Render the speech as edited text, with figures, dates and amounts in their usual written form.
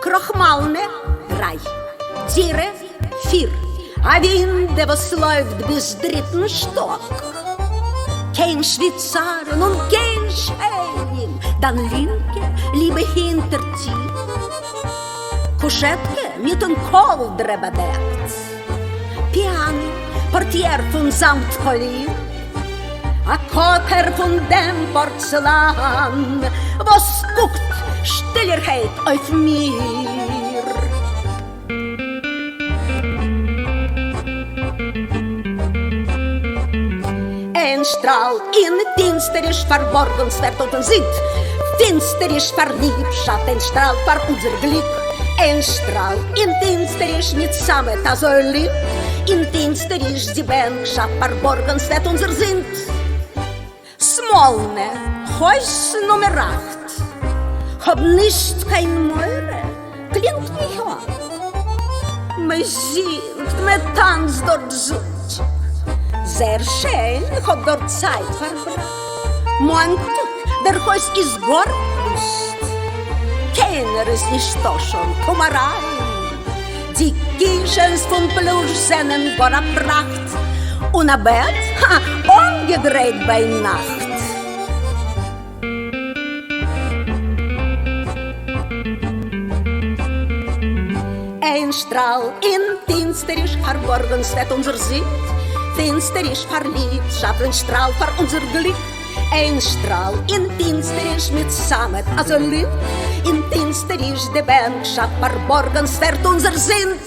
קראָכמאַלנע, דרײַ. דירה, פֿיר. אַ ווינדע וואָס לויפֿט ביז דריטן שטאָק. קיין שוויצאַרן און קיין שכנים, דײַן לינקע ליבע הינטערטיר. קושעטקע מיטן קאָלדרע באַדעקט. פּיאַנע, פּאָרטיער פֿון זאַמד-קאָליר. אַ קאָטער פֿון דעם פּאָרצעלאַן, וואָס קוקט שטילערהייט אויף מיר. איין שטראַל אין פֿינצטערניש פֿאַרבאָרגן ס'ווערט אויפֿן זינט פֿינצטערניש פֿאַר ליבשאַפֿט איין שטראַל פֿאַר אונדזער גליק איין שטראַל אין פֿינצטערניש מיט סאַמעט אַזוי ליב אין פֿינצטערניש די בענקשאַפֿט פֿאַרבאָרגן ס'ווערט אונדזער זינד סמאָלנע, הויז נומער אַכט. האָב נישט קיין מורא, קלינגט מיך אָן. מע זינגט, מע טאַנצט דאָרט זונטיק. זייער שיין, כ'האָב דאָרט צײַט פֿאַרבראַכט. מאָנטיק, דער הויז איז גאָר פּוסט. קיינער איז נישטאָ שוין, קום אַרײַן. די קישענס פֿון פּלוש זענען גאָר אַ פּראַכט. און אַ בעט, האַ, אָנגעגרייט בײַ נאַכט. איין שטראַל אין פֿינצטערניש פֿאַרבאָרגן ס'ווערט אונדזער זינד, פֿינצטערניש פֿאַר ליבשאַפֿט, איין שטראַל פֿאַר אונדזער גליק, איין שטראַל אין פֿינצטערניש מיט סאַמעט אַזוי ליב, אין פֿינצטערניש די בענקשאַפֿט פֿאַרבאָרגן ס'ווערט אונדזער זינד.